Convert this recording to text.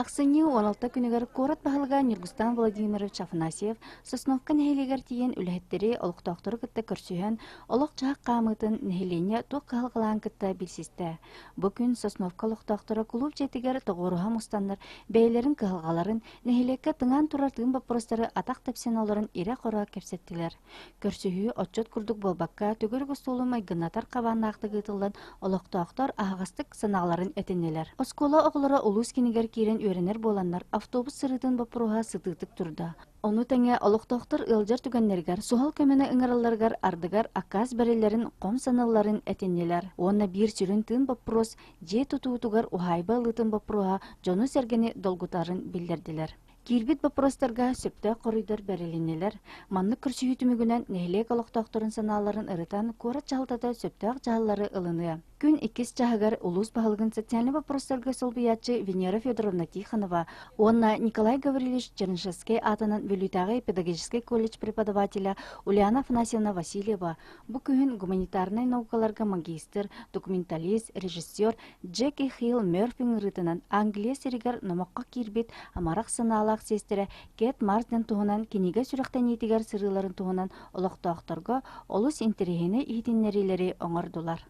Ахсынньы 16 күнүгэр куорат баһылыга Ньургустан Владимирович Афанасьев Сосновка нэһилиэгэр тиийэн үлэһиттэри, олохтоохтору кытта көрсүһэн, олох-дьаһах хаамыытын, нэһилиэнньэ туох кыһалҕалаан кытта билсистэ. Бу күн Сосновка олохтоохторо кулууп дьиэтигэр тоҕуоруһа мустаннар бэйэлэрин кыһалҕаларын, нэһилиэккэ тыҥаан турар тыын боппуруостары атах тэпсэн олорон ирэ-хоро кэпсэттилэр. Көрсүһүү отчут курдук буолбакка, төгүрүк остуолу майгыннатар хабааннаахтык ыытыллан, олохтоохтор аһаҕастык санааларын этиннилэр. Оскуола оҕолоро улуус кинигэр киирэн үөрэнэр буоланнар, автобус сырыытын боппуруоһа сытыытык турда. Ону тэҥэ олохтоохтор ыалдьар түгэннэригэр суһал көмөнү ыҥыралларыгар ардыгар аккаас бэриллэрин хом саныылларын этиннилэр. Уонна биир сүрүн тыын боппуруос дьиэ тутуутугар уһаайба ылыытын боппуруоһа дьону-сэргэни долгутарын биллэрдилэр. Киирбит боппуруостарга сөптөөх хоруйдар бэрилиннилэр. Маннык көрсүһүү түмүгүнэн нэһилиэк олохтоохторун санааларын ырытан, куорат дьаһалтата сөптөөх дьаһаллары ылыныа. Күн иккис чаһыгар улуус баһылыгын социальнай боппуруостарга солбуйааччы Венера Федоровна Тихонова уонна Николай Гаврильевич Чернышевскай аатынан Бүлүүтээҕи педагогическай колледж преподавателэ Ульяна Афанасьевна Васильева бу күһүн гуманитарнай наукаларга магистр, документалист, режиссер Джеки Хилл Мёрфи ыҥырыытынан Англия сиригэр номоххо киирбит амарах санаалаах сиэстэрэ Кэт Мартин туһунан кинигэ сүрэхтэниитигэр сырыыларын туһунан олохтоохторго олус интэриэһинэй иһитиннэриилэри оҥордулар.